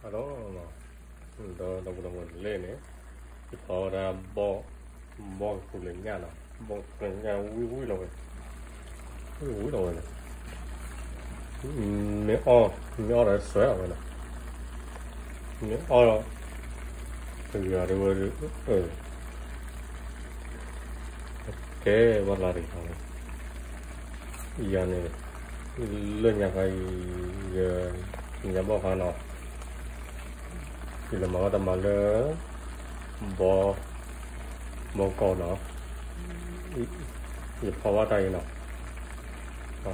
ဒီး ဒီးပဒီပုၢ်ဝဲၢ်န့ၣ် ယဖီဝဲဒၣ်ဘီၣ်, ဘီၣ်ကသူလၢညၣ်နီၤ, ဘီၣ်ကသူလၢညၣ်ဝံၣ်ဝံၣ်လီၤဝဲ, ဝံၣ်ဝံၣ်လီၤဝဲန့ၣ်, မ့ၢ်အီၣ်, မ့ၢ်အီၣ်ဒီးစွဲအီၤဝဲနီၤ, မ့ၢ်အီၣ်လီၤ, တဂၤဒၣ်ဝဲ, ကဲဘၣ်လၢတဂၤန့ၣ် ယၤန့ၣ် လၢညါခါအံၤ ယညါဘီၣ်ခါနီၤ, ယလဲၤမၤဘၣ်တၢ်မၤလၢ ဘီ, ဘီကီးနီၤ, ယဖီဘၣ်တၢ်အံၤနီၤ,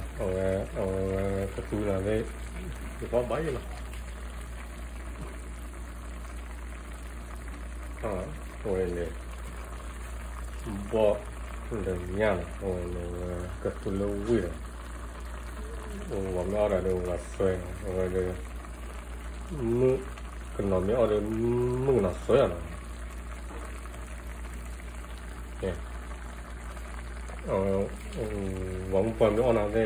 အဝဲ, အဝဲကသူနီၤသ့ၣ်, ယဖီဘၣ်အံၤနီၤ အဝဲန့ၣ် ဘီၣ်လၢညၣ်နီၤ, အဝဲန့ၣ် ကသူလၢဝံၣ်ဒီး ဝဲမ့ၢ်အီၣ်ဒီး ဝဲစွဲနီၤ, အဝဲဒီး မုၣ်ကနီၤမ့ၢ်အီၣ်ဒီး မုၣ်ကနီၤစွဲအီၤနီၤ, ဝဲမုၣ်ပှၢ်မ့ၢ်အီၣ်နီၤ,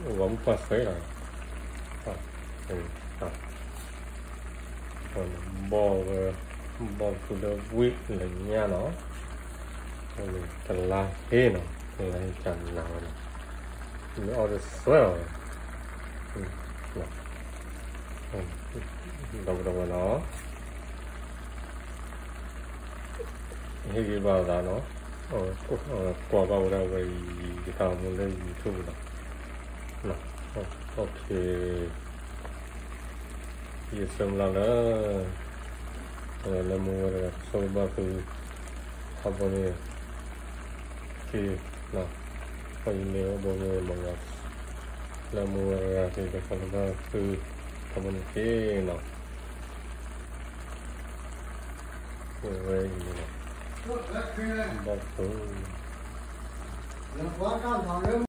ဝဲမုၣ်ပှၢ်စွဲနီၤ, ဘီၣ်ဝဲ, ဘီၣ်ကသူလၢဝံၣ်လၢညၣ်နီၤ, ကလါဟ့နီၤ, ကလါဟ့ကနၤဝဲနီၤ, မ့ၢ်အီၣ်ဒီးစွဲအီၤဝဲ, ဒီပုၢ်ဝဲၢ်နီၤ ဟ့ၣ်ဂံၢ်ဘါသးနီၤ, ကွၢ်ဘၣ်ဝဲဒၣ်ဝဲအံၤ ယတၢ်အိၣ်မူလၢ YouTube နီၤ, ယဆၢမုၢ်လၢ်လၢ လၢမူဝဲတဂၤ ဆိၣ်ဂ့ၤဘၣ်သု ထီဘိန့ၣ်တက့ၢ်, ပှၤယမ့ၢ်အိၣ်ဘိန့ၣ်မ့ၢ်ဂ့ၤ, လၢမူဝဲတဂၤ ဆိၣ်ဂ့ၤဘၣ်သု ထီဘိန့ၣ်တက့ၢ်နီၤ, ဝဲအံၤန့ၣ် ဘီၣ်ဖိ